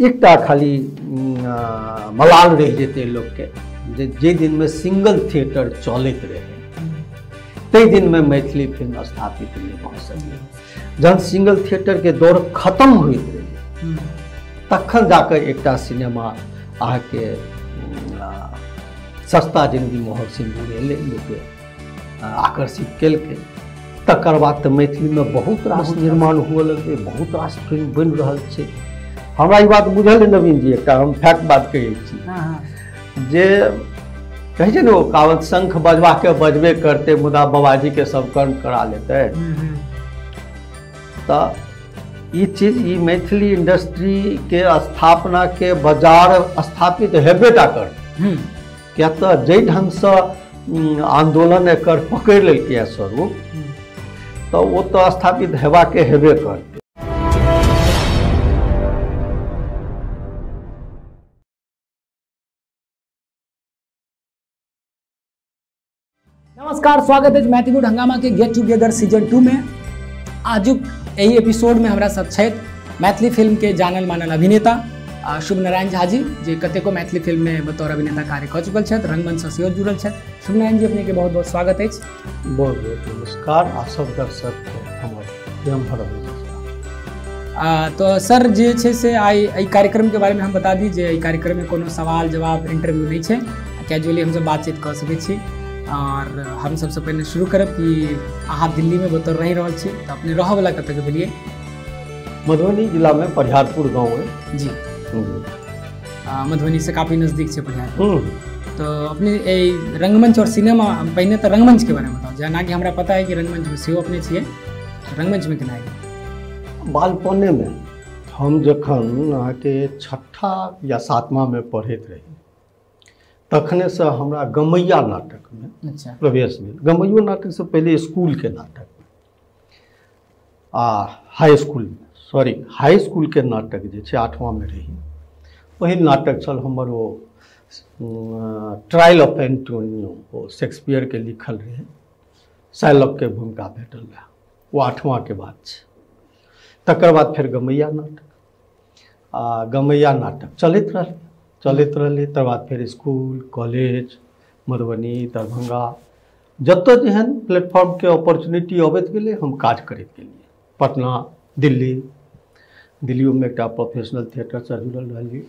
एकटा खाली मलाल रहि जेतै लोकके जे जाहि दिनमे सिंगल थिएटर चलैत रहै ताहि दिनमे मैथिली फिल्म स्थापित नहि भऽ सकलै। जहन सिंगल थिएटरके दौर खत्म होइत रहै तखन जाकऽ एकटा सिनेमा अहाँके सस्ता जिन्दगी मोहक सिन्दूर एलै, लोकके आकर्षित केलकै। तकर बाद तऽ मैथिलीमे बहुत रास निर्माण हुअ लगलै, बहुत रास फिल्म बनि रहल छै। हमरा ई बात बुझल है नवीन जी, एकटा हम फैक्ट बात कहै छी जे कहै छै ने ओ कहावत, शंख बजबाके बजबे करतै मुदा बाबाजीके सब कर्म करा लेतै। तऽ ई चीज, ई मैथिली इंडस्ट्रीके स्थापनाके बाजार स्थापित हेबे टा करतै, किया तऽ जाहि ढङ्गसँ आन्दोलन एकर पकड़ि लेलकै स्वरूप, तऽ ओ तऽ स्थापित हेबाके हेबे करतै। नमस्कार, स्वागत है मैथिलीवुड हंगामा के गेट टुगेदर सीजन 2 में। आजुक एहि एपिसोड में हमरा सब छथि मैथिली फिल्म के जानल मानल अभिनेता शुभ नारायण झा जी, जे कतेको मैथिली फिल्म में बतौर अभिनेता कार्य कऽ चुकल छथि, रंगमंच से सेहो जुड़ल छथि। शुभ नारायण जी, अपने के बहुत बहुत स्वागत अछि। बहुत बहुत नमस्कार आ सब दर्शक के हमर प्रेम भरल नमस्कार। तो सर जे छै से आइ एहि कार्यक्रम के बारे में हम बता दी जे एहि कार्यक्रम में कोनो सवाल जवाब इंटरव्यू नहीं छै, कैजुअली हमसब बातचीत कऽ सकै छी। और हम सबसे पहिने शुरू करब कि अहाँ दिल्ली में बतौर रहि रहल छी तऽ अपने रहऽवला कतऽ के भेलियै? मधुबनी जिला में परिहारपुर गाँव है जी। मधुबनी से काफ़ी नज़दीक छै परिहारपुर। तो अपने एहि रंगमंच और सिनेमा, पहिने तऽ रंगमंच के बारे में बताउ, जेना कि हमरा पता है कि रंगमंच में सेहो अपने छियै, रंगमंच में केना एलियै? बालपने में हम जखन अहाँके छठा या सातवां में पढ़ैत रही तखनेसँ हमरा गमैया नाटकमे अच्छा प्रवेश भेल। गमैयो नाटकसँ पहिले स्कूलके नाटक आ हाई स्कूलमे, सॉरी हाई स्कूलके नाटक जे छै आठवांमे रही, पहिल नाटक छल हमर ओ ट्रायल ऑफ एंटोनियो, ओ शेक्सपियरके लिखल रहै, साइलॉकके भूमिका भेटल रहै, ओ आठवांके बात छै। तकर बाद फेर गमैया नाटक, आ गमैया नाटक चलैत रहलै। तकर बाद फेर स्कूल कॉलेज मधुबनी दरभंगा जतऽ जेहन प्लेटफॉर्मके अपॉर्चुनिटी अबैत गेलै हम काज करैत गेलियै। पटना, दिल्ली, दिल्लियोमे एकटा प्रोफेशनल थिएटरसँ जुड़ल रहलियै।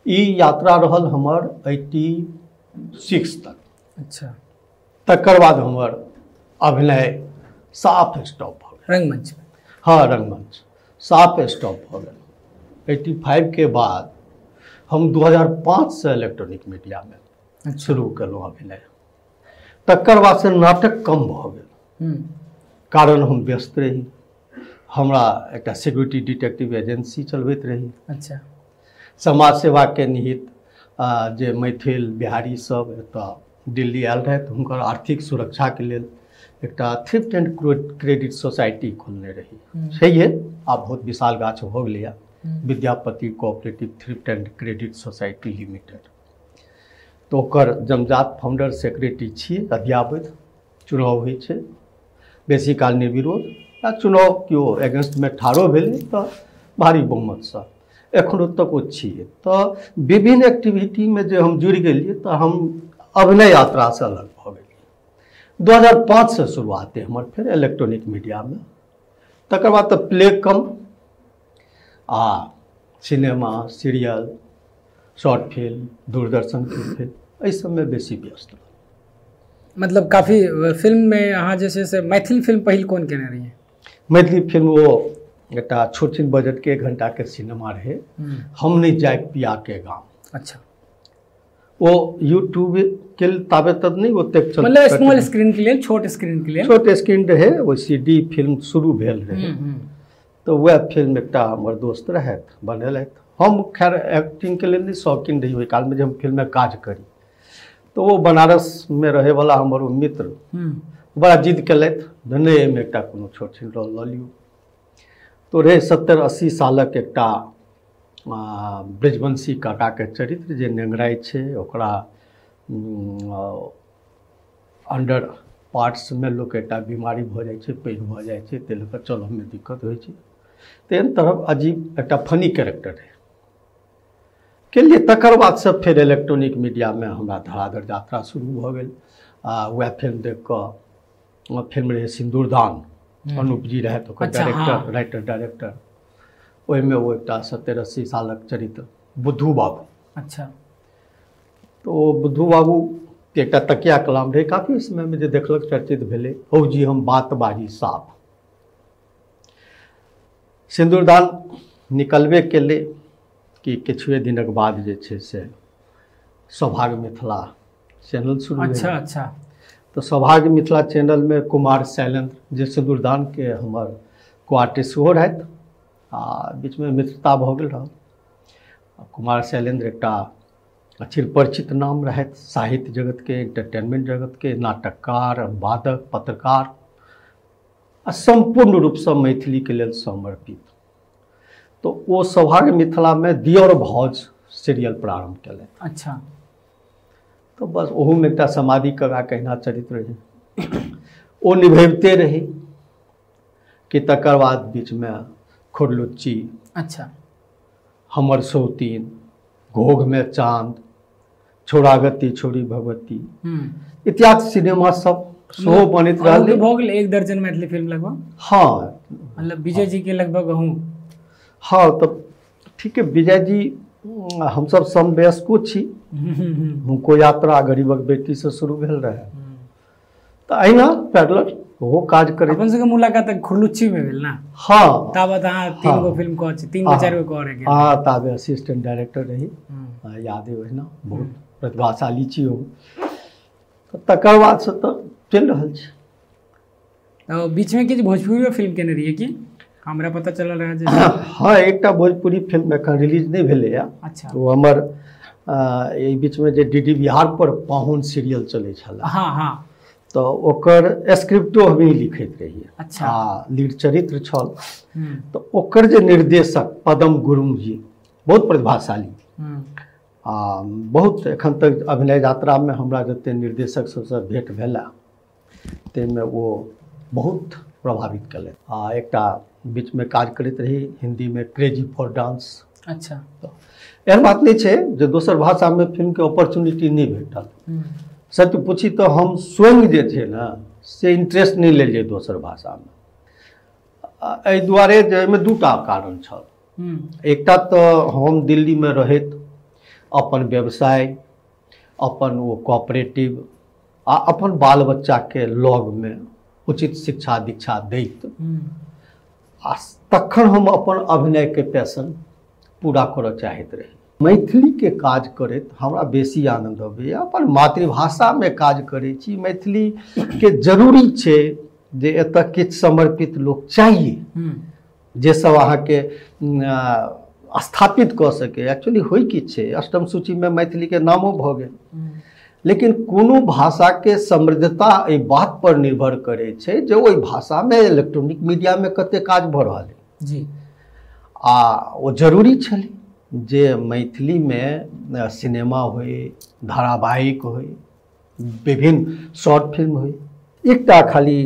ई यात्रा रहल हमर 86 तक। अच्छा। तकर बाद हमर अभिनय साफ स्टॉप भऽ गेल। रंगमंच? हाँ, रंगमंच साफ स्टॉप भऽ गेल। 85 के बाद हम 2005 से इलेक्ट्रॉनिक मीडियामे शुरू केलहुँ अभिनय। तकर बादसँ नाटक कम भऽ गेल, कारण हम व्यस्त रही, हमरा एकटा सिक्योरिटी डिटेक्टिव एजेंसी चलबैत रही। अच्छा। समाज सेवाके निहित जे मैथिल बिहारी सब एतऽ दिल्ली आयल रहथि हुनकर आर्थिक सुरक्षाके लेल एकटा थ्रिफ्ट एंड क्रेडिट सोसाइटी खोलने रही। छैहे, आब बहुत विशाल गाछ भऽ गेलैए, Vidyapati cooperative thrift and credit society limited. तऽ ओकर जमजात फाउंडर सेक्रेटरी छियै। अद्यावधि चुनाव होइ छै बेसी काल निर्विरोध, आ चुनाव केओ एगेंस्टमे ठाढ़ो भेलै तऽ भारी बहुमतसँ एखनो तक ओ छियै। तऽ विभिन्न एक्टिविटीमे जे हम जुड़ि गेलियै तऽ हम अभिनय यात्रासँ अलग भऽ गेलियै। 2005 से शुरुआत है हमर फेर इलेक्ट्रॉनिक मीडियामे। तकर बाद तऽ प्ले कम आ cinema, serial, short film, Doordarshan के फिल्म, एहि सबमे बेसी व्यस्त रहल। मतलब काफ़ी फिल्म में अहाँ जे छै से मैथिली फिल्म पहिल कोन केने रहियै? मैथिली फिल्म ओ एकटा छोट छिन बजटके 1 घंटाके सिनेमा रहै, हम नहि जाय पिया के गाम। अच्छा। ओ यूट्यूब के ताबे तक नहीं ओतेक चल, मतलब स्मॉल स्क्रीन के लेल, छोट स्क्रीन के लेल, छोट स्क्रीन रहे, ओ सीडी फिल्म शुरू भेल रहे। तो वह फिल्म एकटा हमर दोस्त रहथि बनेलथि। हम खैर एक्टिंग के लेल शौकीन रही ओहि कालमे जे हम फिल्ममे काज करी। तो वो बनारस में रहेवला हमर ओ मित्र बड़ा जिद केलथि, नहि एहिमे एकटा कोनो छोट छिन रोल लऽ लियौ। तो रहे 70-80 सालक एकटा ब्रजवंशी काकाके चरित्र जे नेंगराइ छै, ओकरा अंडर पार्ट्समे लोक एकटा बीमारी भऽ जाइ छै, पैघ भऽ जाइ छै, ताहि लऽ कऽ चलऽमे दिक्कत होइ छै। तेहन तरहक अजीब एकटा फनी कैरेक्टर रहै। केलियै। तकर बादसँ फेर इलेक्ट्रॉनिक मीडियामे हमरा धराधर यात्रा शुरू भऽ गेल। आ वएह फिल्म देख कऽ, फिल्म रहै सिन्दूरदान, अनूप जी रहथि ओकर डायरेक्टर, राइटर डायरेक्टर। ओहिमे ओ एकटा 70-80 सालक चरित्र बुद्धू बाबू। अच्छा। तऽ ओ बुद्धू बाबूके एकटा तकिया कलाम रहै, काफी समयमे जे देखलक चर्चित भेलै, हौ जी हम बात बाजी साफ। सिन्दूरदान निकलबे केलै कि किछुए दिनक बाद जे छै से सौभाग्य मिथिला चैनल शुरू भेल। अच्छा अच्छा। तऽ सौभाग्य मिथिला चैनलमे कुमार शैलेन्द्र जे सिन्दूरदानके हमर को आर्टिस्ट सेहो रहथि आ बीचमे मित्रता भऽ गेल रहल। कुमार शैलेन्द्र एकटा चिरपरिचित नाम रहथि साहित्य जगतके, एंटरटेनमेंट जगतके, नाटककार, अनुवादक, पत्रकार आ सम्पूर्ण रूपसँ मैथिलीके लेल समर्पित। तो ओ सौभाग्य मिथिलामे दियर भौज सीरियल प्रारम्भ केलथि। अच्छा। तो बस ओहूमे एकटा समाधि कका अहिना चरित्र रहै, ओ निभेबिते रही कि तकर बाद बीचमे खुरलुच्ची, अच्छा, हमर सौतीन, घोघमे चाँद, छोड़ागति छोड़ी भगवती इत्यादि सिनेमा सब सेहो बनैत रहल। भऽ गेल 1 दर्जन मैथिली फिल्म लगभग। हाँ, मतलब विजय जी के लगभग अहूँ। हाँ, तऽ ठीक है, विजय जी हमसब समवयस्को छी, हुनको यात्रा गरीबक बेटीसँ शुरू भेल रहै, तऽ अहिना पैरेलल ओहो काज करै। अपन सबके मुलाकात खुरलुच्ची में भेल ना? हाँ। ताबत अहाँ 3 गो फिल्म कऽ छी, 3 गो 4 गो कऽ रहे। हाँ, ताबे असिस्टेंट डायरेक्टर रही, याद है ओहिना, बहुत प्रतिभाशाली छी ओ। तकर बादसँ तऽ चलि रहल छै। बीचमे किछु भोजपुरी फिल्म केने रहियै कि? हमरा पता चलल रहै जे। हाँ, एकटा भोजपुरी फिल्म एखन रिलीज नहि भेलैए। अच्छा। ओ हमर एहि बीचमे जे डी डी बिहार पर पाहुन सीरियल चलै छलै। हाँ हाँ। तऽ ओकर स्क्रिप्टो हमही लिखैत रहियै। अच्छा। आ लीड चरित्र छल, तऽ ओकर जे निर्देशक पदम गुरुंग जी बहुत प्रतिभाशाली आ बहुत एखन तक अभिनय यात्रामे हमरा जतेक निर्देशक सबसँ भेंट भेला ताहिमे ओ बहुत प्रभावित केलथि। आ एकटा बीचमे काज करैत रही हिन्दीमे क्रेजी फॉर डांस। अच्छा। एहन बात नहि छै जे दोसर भाषामे फिल्मके अपॉर्चुनिटी नहि भेटल। सत्य पूछी तऽ हम स्वयं जे छै ने से इंट्रेस्ट नहि लेलियै दोसर भाषामे, एहि दुआरे जे एहिमे 2टा कारण छल। एकटा तऽ हम दिल्लीमे रहैत अपन व्यवसाय, अपन ओ कोऑपरेटिव आ अपन बाल बच्चाके लगमे उचित शिक्षा दीक्षा दैत आ तखन हम अपन अभिनयके पैशन पूरा करऽ चाहैत रही। मैथिलीके काज करैत हमरा बेसी आनन्द अबैए, अपन मातृभाषामे काज करै छी। मैथिलीके जरूरी छै जे एतऽ किछु समर्पित लोक चाहिए जे सब अहाँके स्थापित कऽ सकै। एक्चुअली होइ की छै, अष्टम सूचीमे मैथिलीके नामो भऽ गेल, लेकिन कोनो भाषाके समृद्धता एहि बात पर निर्भर करै छै जे ओहि भाषामे इलेक्ट्रॉनिक मीडियामे कतेक काज भऽ रहल है। जी। आ ओ जरूरी छलै जे मैथिलीमे सिनेमा होइ, धारावाहिक होइ, विभिन्न शॉर्ट फिल्म होइ। एकटा खाली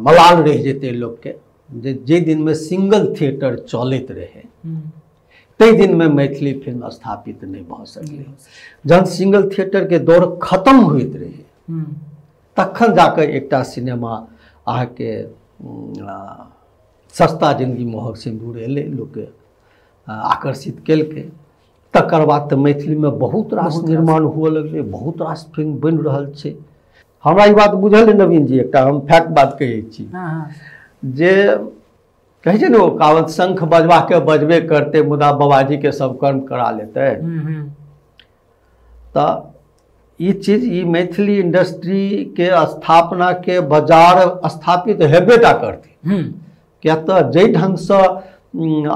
मलाल रहि जेतै लोकके जे जाहि दिनमे सिंगल थिएटर चलैत रहै ताहि दिनमे मैथिली फिल्म स्थापित नहि भऽ सकलै। जहन सिंगल थिएटरके दौर खत्म होइत रहै तखन जाकऽ एकटा सिनेमा अहाँके सस्ता जिन्दगी मोहक सिन्दूर एलै, लोकके आकर्षित केलकै। तकर बाद तऽ मैथिलीमे बहुत रास निर्माण हुअ लगलै, बहुत रास फिल्म बनि रहल छै। हमरा ई बात बुझल है नवीन जी, एकटा हम फैक्ट बात कहै छी जे कहै छै ने ओ कहावत, शंख बजबाके बजबे करतै मुदा बाबाजीके सब कर्म करा लेतै। तऽ ई चीज, ई मैथिली इंडस्ट्रीके स्थापनाके बाजार स्थापित हेबे टा करतै, किया तऽ जाहि ढङ्गसँ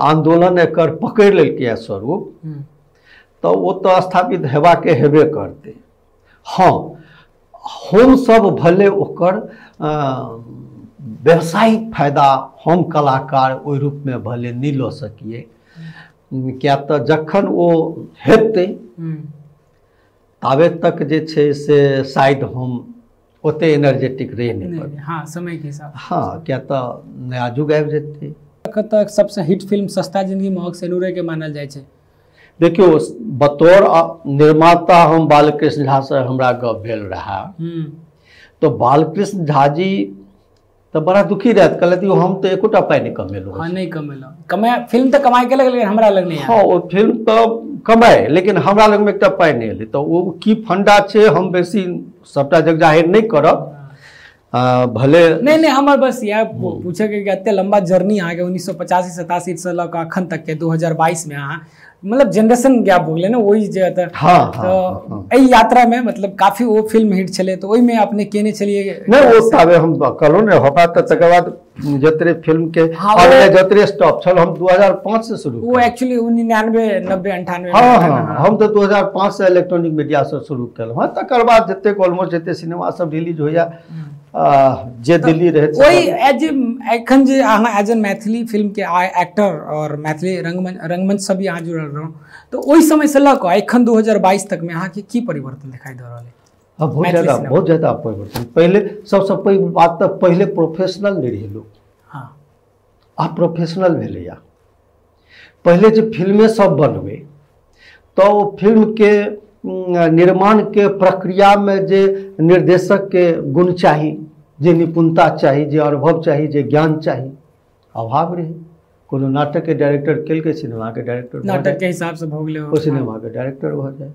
आन्दोलन एकर पकड़ि लेलकै स्वरूप, तऽ ओ तऽ स्थापित हेबाके हेबे करतै। हाँ, हमसब भले ओकर व्यावसायिक फायदा हम कलाकार ओहि रूपमे भले नहि लऽ सकिए, किया तऽ जखन ओ हेतै ताबे तक जे छै से शायद हम ओते एनर्जेटिक रहि नहि पाबी। हाँ, समय के हिसाब। हाँ, किया तऽ नया युग आबि जेतै। तक सबसँ हिट फिल्म सस्ता जिंदगी महग सेनुरे के मानल जाइ छै। देखियौ, बतौर निर्माता हम बालकृष्ण झा से हमरा गप भेल रहा, तो बालकृष्ण झा जी तो बड़ा दुखी रहत, कहलथि हम तो एकोटा पाइ नहीं कमेलहुँ। हाँ, नहीं कमेलहुँ, कमाए फिल्म तो कमाए के लेकिन हमरा लग नहीं। हाँ, ओ फिल्म तो कमाए लेकिन हमरा लगमे एकटा पाइ नहीं एलै। तो ओ की फंडा छै हम बेसी सबटा जग जाहिर नहीं करब, भले नहीं नहीं हमर बस यह पूछे के एते लंबा जर्नी अहाँके 1985-87 से लऽ कऽ अखन तक के 2022 में अहाँ मतलब जनरेशन गैप हो गेलै ने ओहि जे तऽ। हाँ, तो एहि यात्रा में मतलब काफी ओ फिल्म हिट छलै, तो ओहिमे अपने केने छलियै? नहीं, ओ ताबे हम कहलहुँ ने हमरा तऽ तकर बाद जतरे फिल्म के जतरे स्टॉप छल हम 2005 से शुरू। वो एक्चुअली 99 90 98। हाँ हाँ, हम तो 2005 से इलेक्ट्रॉनिक मीडिया से शुरू केलहुँ हँ। तकर बाद जतेक ऑलमोस्ट जते सिनेमा सब रिलीज होइया जे दिल्ली रहे ओहि एज एखन जे अहाँ एज एन मैथिली फिल्म के एक्टर और मैथिली रंगमंच सब भी अहाँ जुड़ल रहू, तो ओहि समय से लऽ कऽ एखन 2022 तक में अहाँके की परिवर्तन दिखाई दऽ रहल है? हाँ, बहुत ज़्यादा, बहुत ज़्यादा परिवर्तन। पहले सबसे पैघ बात तऽ पहले प्रोफेशनल नहीं रहे लोग। हाँ, आब प्रोफेशनल भेलैया। पहले जे फिल्मे सब बनबै तो ओ फिल्म के निर्माण के प्रक्रिया में जे निर्देशक के गुण चाही, जे निपुणता चाही, जे अनुभव चाही, जे ज्ञान चाही, अभाव रहे। कोनो नाटक के डायरेक्टर केलकै सिनेमा के डायरेक्टर, नाटक के हिसाब से भऽ गेलै ओ सिनेमा के डायरेक्टर भऽ जाय।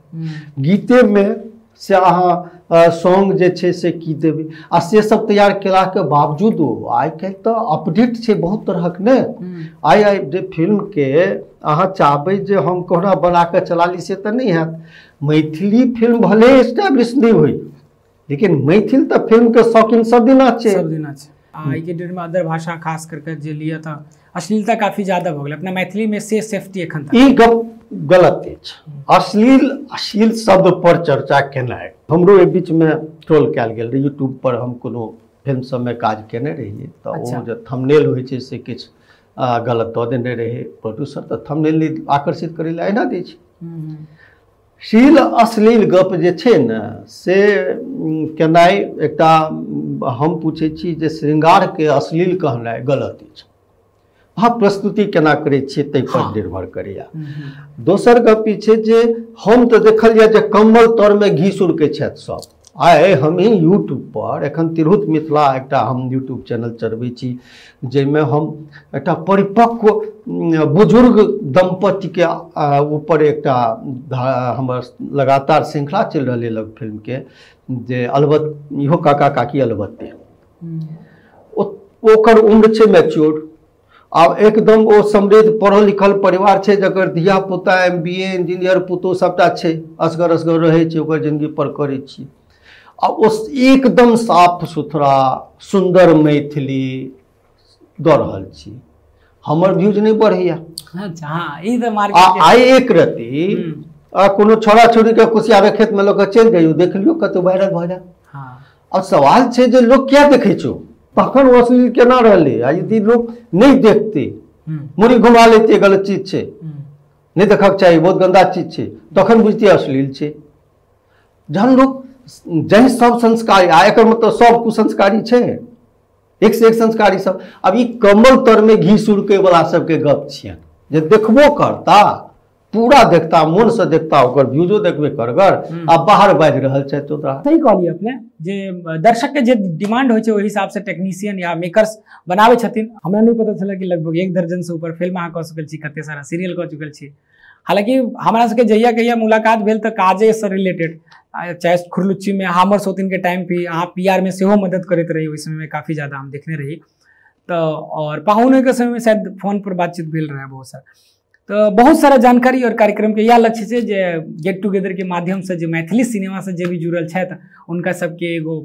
गीते में से अहाँ सॉन्ग जे छै से की देबै आ से सब तैयार केलाके बावजूदो आइ काल्हि तऽ अपडेट छै बहुत तरहक ने। आइ आइ जे फिल्मके अहाँ चाहबै जे हम कोना बना कऽ चला ली से तऽ नहि हैत। मैथिली फिल्म भले एस्टेब्लिश नहि होइ लेकिन मैथिल तऽ फिल्मके शौकीन सब दिना छै, सब दिना छै। आइ के डेट में अदर भाषा खास करके जे लिए तऽ अश्लीलता काफी ज्यादा भऽ गेलै अपना मैथिली में, से सेफ्टी एखन तक। ई गप गलत अछि। अश्लील अश्लील शब्द पर चर्चा केनाइ, हमरो एहि बीचमे ट्रोल कयल गेल रहै यूट्यूब पर। हम कोनो फिल्म सबमे काज केने रहियै तऽ ओ जे थंबनेल होइ छै से किछु गलत दऽ देने रहै प्रोड्यूसर, तऽ थंबनेल आकर्षित करै लए एना दै छै। शील अश्लील गप जे छै ने से केनाइ एकटा, हम पूछै छी जे श्रृंगारके अश्लील कहनाइ गलत अछि। अहाँ प्रस्तुति केना करै छियै ताहि पर निर्भर करैया। दोसर गप ई छै जे हम तऽ देखल जाय जे कम्बल तरमे घी सुरकै छथि सब। आइ हमही यूट्यूब पर एखन तिरहुत मिथिला एकटा हम यूट्यूब चैनल चलबै छी जाहिमे हम एकटा परिपक्व बुजुर्ग दम्पतिके ऊपर एकटा हमर लगातार श्रृंखला चलि रहल लग फिल्मके, जे अलबत इहो काका काकी अलबत्ते, ओकर उम्र छै मैच्योर, आब एकदम ओ समृद्ध पढ़ल लिखल परिवार छै जकर धिया पुता MBA engineer पुतोह सबटा छै, असगर असगर रहै छै, ओकर जिंदगी पर करै छी। आ ओ एकदम साफ सुथरा सुन्दर मैथिली दऽ रहल छी, हमर व्यूज नहि बढ़ैया। अच्छा, हाँ, ई तऽ मार्केट। आइ एक रति कोनो छोड़ा छोड़ीके कुसियारे खेतमे लऽ कऽ चलि जइयौ, देख लियौ कतहु वायरल भऽ जायत। आब सवाल छै जे लोक किया देखै छौ, तखन ओ अश्लील केना रहलै? आ यदि लोक नहि देखतै, मुड़ी घुमा लेतै, गलत चीज छै, नहि देखक चाही, बहुत गंदा चीज छै, तखन बुझतियै अश्लील छै। जहन लोक जहि सब संस्कारी, आ एकर मतलब सब कुसंस्कारी छै, एक से एक संस्कारी सब। आब ई कम्बल तरमे घी सुरकै वाला सबके गप छियनि जे देखबो करता, पूरा देखता, मोन से देखता, ओकर व्यूजो देखबे करगर, आ बाहर बाजि रहल छै। तो सही कहलियै अपने जे दर्शक के जे डिमांड होइ छै ओहि हिसाब से टेक्नीशियन या मेकर्स बनाबै छथिन। हमरा नहि पता छलै कि लगभग 1 दर्जन से ऊपर फिल्म अहाँ कऽ चुकल छी, कते सारा सीरियल कऽ चुकल छी। हालाँकि हमरा सबके जहिया कहिया मुलाकात भेल तऽ काजे से रिलेटेड, चाहे खुरलुच्ची में हमर सौतिन के टाइम पे अहाँ PR में सेहो मदद करैत रही, ओहि समय में काफ़ी ज़्यादा हम देखने रही। तो और पाहुने के समय में शायद फोन पर बातचीत भेल रहे बहुत सारा। तो बहुत सारा जानकारी और कार्यक्रम के यह लक्ष्य है जे गेट टुगेदर के माध्यम से जे मैथिली सिनेमा से जे भी जुड़ल छथि उनका सबके एगो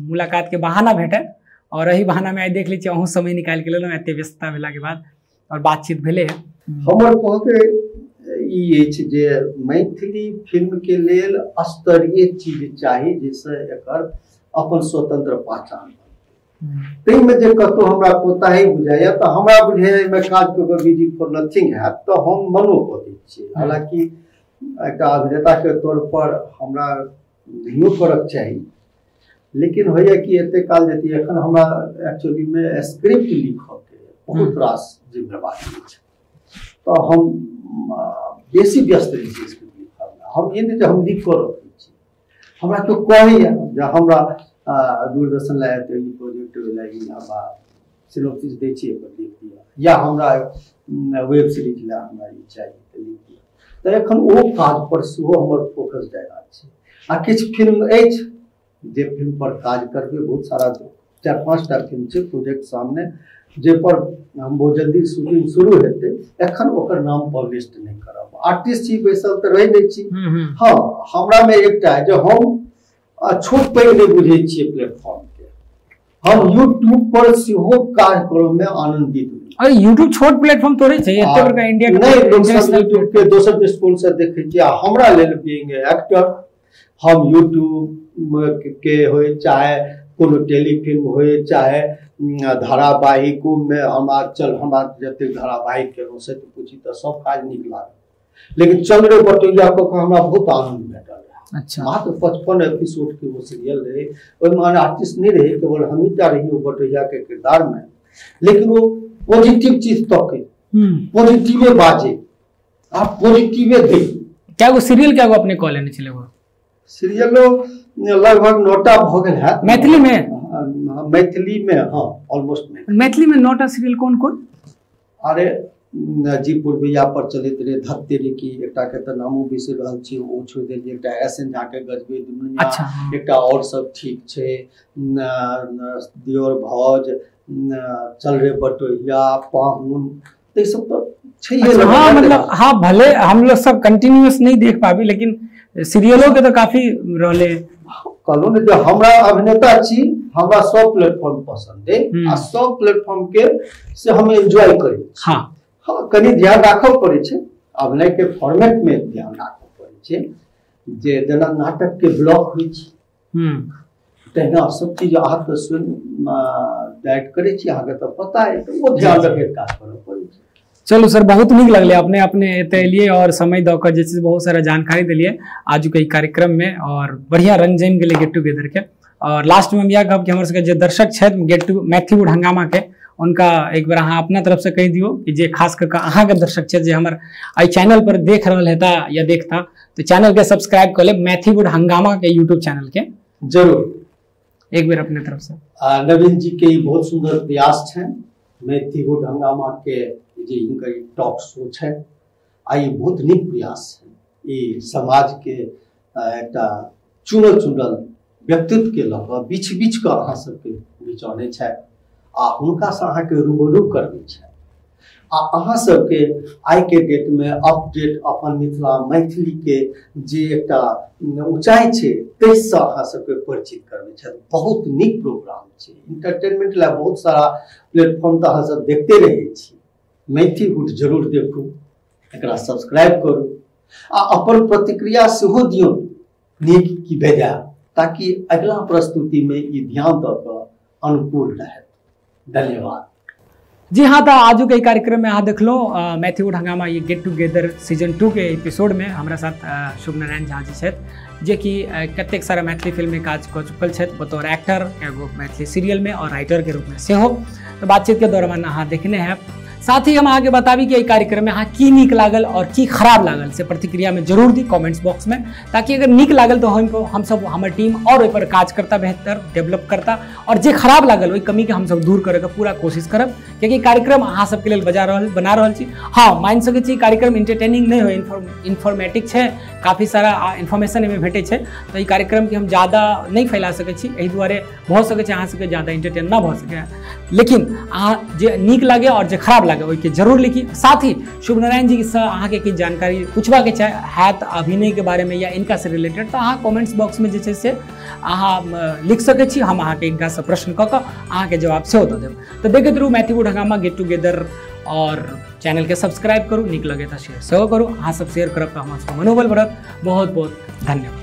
मुलाकात के बहाना भेटल, और एही बहाना में आइ देख लै छी अहूँ समय निकालि के लेलहुँ एते व्यस्तता भेला के बाद, और बातचीत भेलै। हमर कहके ई अछि जे मैथिली फिल्म के लेल स्तरीय चीज चाही जाहिसँ एकर अपन स्वतंत्र पहचान। ताहिमे जे कतहु हमरा कोताही बुझाइया तऽ हमरा बुझाइया एहिमे काज कऽ कऽ बिजी फॉर नथिंग हैत, तऽ हम मनो कऽ दै छियै। हालाँकि एकटा अभिनेताके तौर पर हमरा नहियो करक चाही, लेकिन होइया कि एते काल जति एखन हमरा एक्चुअलीमे स्क्रिप्ट लिखऽके बहुत रास जिम्मेवारी अछि, तऽ हम बेसी व्यस्त रहै छी स्क्रिप्ट लिखऽमे। हम ई नहि जे हम लिख कऽ रखै छी, हमरा केओ कहैया जे हमरा दूरदर्शन लए तऽ ई प्रोजेक्ट लए ई हमरा सिनोप्सिस दै छी एकर लिख दिअ, या हमरा वेब सीरीज लए हमरा ई चाही तऽ लिख दिअ। तऽ एखन ओ काज पर सेहो हमर फोकस जादा छै। आ किछु फिल्म अछि जे फिल्म पर काज करबै, बहुत सारा 4-5 टा फिल्म छै प्रोजेक्ट सामने जे पर हम बहुत जल्दी शूटिंग शुरू हेतै। एखन ओकर नाम पब्लिश नहि करब। आर्टिस्ट छी, बैसल तऽ रहै नहि छी। हँ, हमरामे एकटा जे हम छोट पैघ नहि बुझै छियै प्लेटफॉर्मके। हम यूट्यूब पर सेहो काज करऽमे आनन्दित होइ। अरे यूट्यूब छोट प्लेटफॉर्म थोड़े छै, एते बड़का इंडिया के नहि, लोक सब यूट्यूब के दोसर दृष्टिकोण से देखै छियै। हमरा लेल बीइंग एक्टर हम यूट्यूब के होइ चाहे कोनो टेलीफिल्म होइ चाहे धारावाहिको में हमरा चल हमरा जतेक धारावाहिक केलहुँ से पूछी तऽ सब काज नीक लागल, लेकिन चल रे बटोहिया कऽ कऽ हमरा बहुत आनन्द भेटल रहै। अच्छा, मात्र 55 एपिसोड के वो सीरियल रहे, ओहिमे आर्टिस्ट नहीं रहे, केवल हमही टा रही ओ बटोहिया के किरदार में, लेकिन वो पॉजिटिव चीज तके, पॉजिटिवे बाजे आ पॉजिटिवे दे। क्या गो सीरियल क्या गो अपने कॉल लेने छलै? वो सीरियलो लगभग 9टा भ गेल है मैथिली में। मैथिली में हाँ, ऑलमोस्ट मैथिली में 9टा सीरियल कौन कौन? अरे जी पूर्वैया पर चलैत रहे, धत्तेरी की एकटा के तऽ नामो बिसरि रहल छी, ओ छोड़ि देलियै। एकटा एस एन झा के गजबे दुनिया, अच्छा, एकटा और सब ठीक छै, दियोर भौज, चल रे बटोहिया, पाहुन, तऽ ई सब तऽ छै। हाँ, मतलब हाँ, भले हम लोग सब कंटिन्यूअस नहीं देख पाबी, लेकिन सीरियलों के तो काफी रहले। कहलहुँ ने जे हमरा अभिनेता छी, हमरा सब प्लेटफॉर्म पसंद है आ सब प्लेटफॉर्म के से हम एंजॉय करै छी। हाँ हाँ, कनि ध्यान राखऽ पड़ै छै, अभिनय के फॉर्मेट में ध्यान राखऽ पड़ै छै। जे जेना नाटक के ब्लॉक होइ छै तहिना सब चीज अहाँ तऽ स्वयं डायरेक्ट करै छी, अहाँके तऽ पता है, तऽ ओ ध्यान रखैत काज करऽ पड़ै छै। चलू सर, बहुत नीक लगलै अपने अपने एतऽ एलियै और समय दऽ कऽ जे छै बहुत सारा जानकारी देलियै आजुके ई कार्यक्रम में, और बढ़िया रंग जमि गेलै गेट टुगेदर के। और लास्ट में हम इएह कहब कि हमर सबके जे दर्शक छथि गेट टू मैथिलीवुड हंगामा के, उनका एक बार अहाँ अपना तरफ से कहि दियौ कि जे खास कऽ अहाँके दर्शक छथि जे हमर एहि चैनल पर देख रहल हेता या देखता, तऽ चैनल के सब्सक्राइब कऽ लेब मैथिलीवुड हंगामा के यूट्यूब चैनल के जरूर। एक बेर अपने तरफ से। नवीन जी के ई बहुत सुंदर प्रयास छनि मैथिलीवुड हंगामा के, जे हिनकर टॉक शो छै, आ ई बहुत नीक प्रयास छै। ई समाज के एकटा चुनल चुनल व्यक्तित्व के लऽ कऽ बीछ बीछ कऽ अहाँ सबके बीच अनै छथि आ हुनकासँ अहाँके रूबरू करबै छथि आ अहाँ सबके आइ के डेट में अपडेट अपन मिथिला मैथिली के जे एकटा ऊंचाई छै ताहिसँ अहाँ सबके परिचित करबै छथि। बहुत नीक प्रोग्राम छै, इंटरटेनमेंट ला बहुत सारा प्लेटफॉर्म तऽ अहाँ सब देखते रहै छी। मैथिलीवुड जरूर देखू, एकरा सब्सक्राइब करू आ अपन प्रतिक्रिया सेहो दियौ नीक की बेजाय, ताकि अगिला प्रस्तुति में ई ध्यान दऽ कऽ अनुकूल रहत। धन्यवाद। जी हाँ, तो आजुक के कार्यक्रम में अहाँ देखलहुँ मैथिलीवुड हंगामा ये गेट टुगेदर सीजन 2 के एपिसोड में हमरा साथ शुभ नारायण झा जी छथि, जे कि कतेक सारा मैथिली फिल्म में काज कऽ चुकल छथि बतौर एक्टर, एगो मैथिली सीरियल में और राइटर के रूप में सेहो। तो बातचीत के दौरान अहाँ देखने हैब। साथ ही हम अहाँके बताबी कि एहि कार्यक्रम में अहाँ की नीक लागल और की खराब लागल से प्रतिक्रिया में जरूर दी कमेंट्स बॉक्स में, ताकि अगर नीक लागल तो हम सब हमर टीम और ओहि पर काज करता, बेहतर डेवलप करता, और जे खराब लागल ओहि कमी के हमसब दूर करैके पूरा कोशिश करब, कियाकि कार्यक्रम अहाँ सबके लेल बना रहल छी। हाँ, मानि सकै छी कार्यक्रम इंटरटेनिंग नहीं हो, इन्फॉर्मेटिव छै, काफ़ी सारा इन्फॉर्मेशन एहिमे भेटै छै, तऽ ई कार्यक्रमके हम ज़्यादा नहीं फैला सकै छी, एहि दुआरे भऽ सकै छै अहाँ सबके ज़्यादा इंटरटेन ना भऽ सकै, लेकिन अहाँ जे नीक लागे और जे खराब लागे ओहिके जरूर लिखी। साथ ही शुभ नारायण जी से अहाँके किछु जानकारी पूछबाके हैत अभिनयके बारे में या इनका से रिलेटेड, तऽ अहाँ कमेंट्स बॉक्स में जे छै से अहाँ लिख सकै छी, हम अहाँके इनकासँ प्रश्न कऽ कऽ अहाँके जवाब सेहो दऽ देब। तऽ देखैत रहू मैथिलीवुड हंगामा गेट टुगेदर और चैनल के सब्सक्राइब करू, नीक लगे तऽ शेयर सेहो करू। अहाँ सब शेयर करब तऽ हमर सबके मनोबल बढ़त। बहुत बहुत धन्यवाद।